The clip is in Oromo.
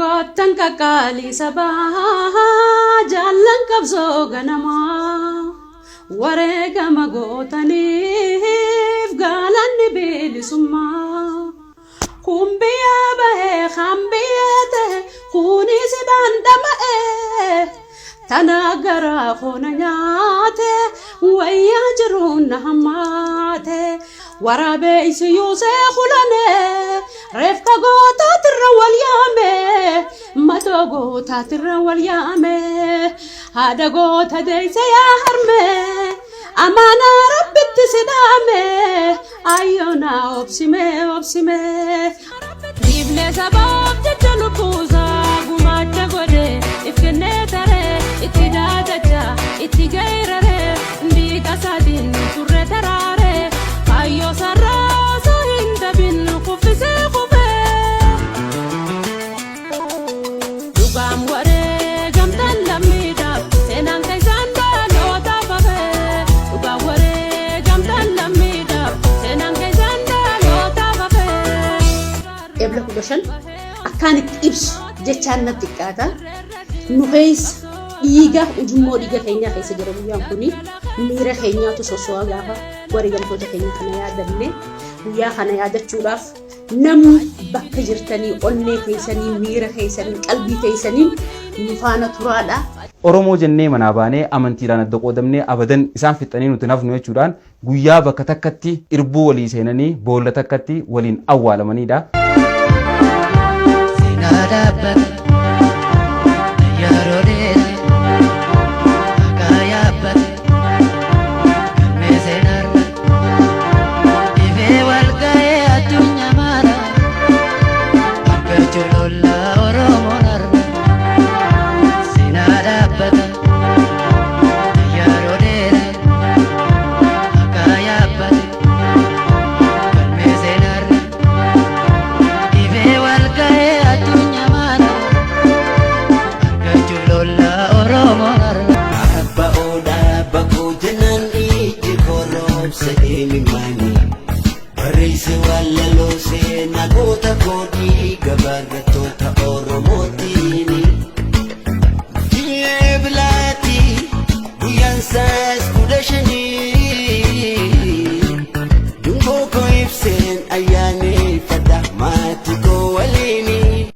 Goottan qaqqaalii sabaa jaallan qabsoo ganamaa wareegama gootaniif gaalanni bilisummaa. Kun biyyaa bahee kan biyyee ta'e kunis dhandhama'e tana garaa koona nyaate wayyaa jiruun na hammaate waraabeysi yuusee kulane reefka gootaatirra wal yaame matoo gootaatirra wal yaame haadha goota deeyse yaa harme amaanaa rabbitti sidaame ayyoona obsime obsime. Dhiibne sabaaf jecha lubbuusaa gumaacha godhe if kennee taree itti daadacha itti geeraree dhiiga isaatiin turre taraaree kaayyoo sarraa osoo hin dabin kuffisee kufee. Dhugaan wareegamtan lammiidhaaf seenaan keessaan dhalootaaf hafee. Dhugaan wareegamtan lammiidhaaf seenaan keessaan dhalootaaf hafee. Ebla 15 akkaan itti ibsu jechaan natti xiqqaata. Nu keessa dhiiga ujummoo dhiiga keenyaa keessa jira guyyaan kuni miira keenyaatu sosso'a gaafa wareegamtoota keenya kana yaadanne guyyaa kana yaadachuudhaaf namni bakka jirtanii onnee keessanii miira keessanii qalbii keessanii nu faana turaadha. Oromoo jennee manaa baanee amantiidhaan adda qoodamnee abadan isaan fixanii nuti hafnu jechuudhaan guyyaa bakka takkatti irbuu walii seenanii boolla takkatti waliin awwaalamanidha. Seenaa dhaabbate yeroo dheeraa maqaa yaabbate galmee seenaarra ifee wal ga'ee addunyaa maara argachuu lollaa Oromoo.